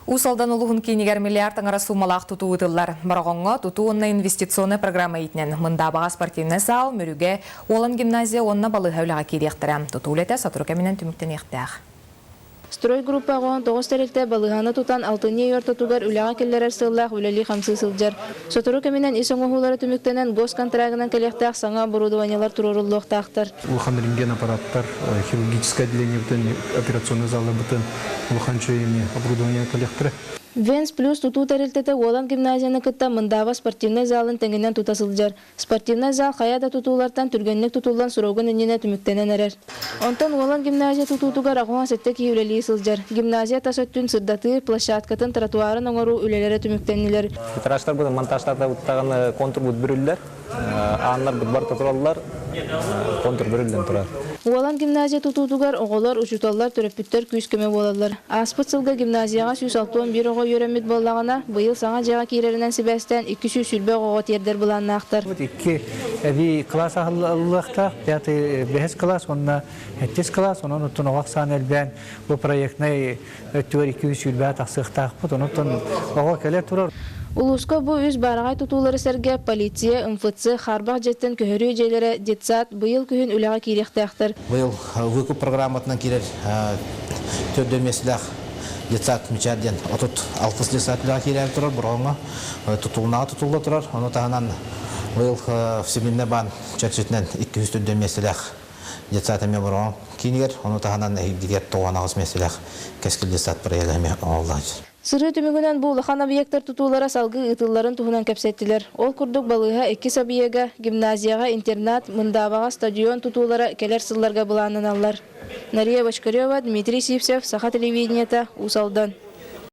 Уус Алдан улууһун киинигэр миллиард аҥара суумалаах тутуу ыытыллар. Бороҕоҥҥо тутуу уонна инвестиционнай программа иитинэн Мындаабаҕа спортивнай саал, Мүрүгэ, Уолан гимназия уонна балыыһа үлэҕэ киириэхтэрэ. Тутуу үлэтэ сотору кэминэн түмүктэниэхтээх. Стройгруппа 19 тэрилтэ балыыһаны тутан алтынньы ый ортотугар үлэҕэ киллэрэр сыаллаах үлэлии-хамсыы сылдьар. Сотору кэминэн ис оҥоһуулара түмүктэнэн госконтрагынан кэлиэхтээх саҥа оборудованиелар туруоруллуохтаахтар. Улахан рентген аппараттар, хирургическое отделениебытын, операционный залларбытын улахан үчүгэй эмиэ оборудование кэлиэхтэрэ. Венс Плюс тутуу тэрилтэтэ Уолан гимназияны кытта Мындааба спортивнай залын тэҥинэн тута сылдьар. Спортивнай зал хайа да тутуулартан түргэнник тутуллан срогун иннинэ түмүктэнэн эрэр. Онтон Уолан гимназия тутуутугар 87 киһи үлэлии сылдьар. Гимназия тас өттүн сырдатыы, площадкатын, тротуарын оҥоруу үлэлэрэ түмүктэннилэр. Витражтарбытын монтажтаатабыт контурбут бүрүллэр. Ааннарбыт барыта тураллар, контур бүрүллэн турар. Уолан гимназия тутуутугар оҕолор, учууталлар, төрөппүттэр күүс-көмө буолаллар. Ааспыт сылга гимназияҕа 161 оҕо үөрэммит буоллаҕына, быйыл саҥа дьиэҕэ киирэринэн сибээстээн 220 оҕоҕо тиэрдэр былааннаахтар. Икки эбии кылаас аһыллыахтаах, пятый бэһис кылаас уонна сэттис кылаас, онон оттон оҕо ахсаана элбээн бу проектнай өттүгэр 220 тахсыахтаахпыт, онон оҕо кэлэ турар. Улууска бу үс баараҕай тутуулары сэргэ полиция, МФЦ, хаарбах дьиэттэн көһөрүү дьиэлэрэ, детсад быйыл күһүн үлэҕэ киириэхтээхтэр. Быйыл выкуп программатынан киирэр төрдө миэстэлээх детсад Мичээр диэн 36 детсад үлэҕэ киирээри турар, Бороҕоҥҥо тутулунаҕа тутулла турар. Ону таһынан быйыл Всемирный баан чэрчитинэн 204 миэстэлээх детсад эмиэ Бороҕон киинигэр, ону таһынан эһигигэр 98 миэстэлээх Кэскил детсад проега эмиэ оҥоһуллан Сырыы түмүгүнэн бу улахан объектар тутуулара салгыы ыытылларын туһунан кэпсэттилэр. Ол курдук балыыһа иккис объега, гимназияҕа интернат, Мындаабаҕа стадион тутуулара кэлэр сылларга былааннаналлар. Нария Бочкарева, Дмитрий Сивцев, Саха телевидениета, Уус Алдан.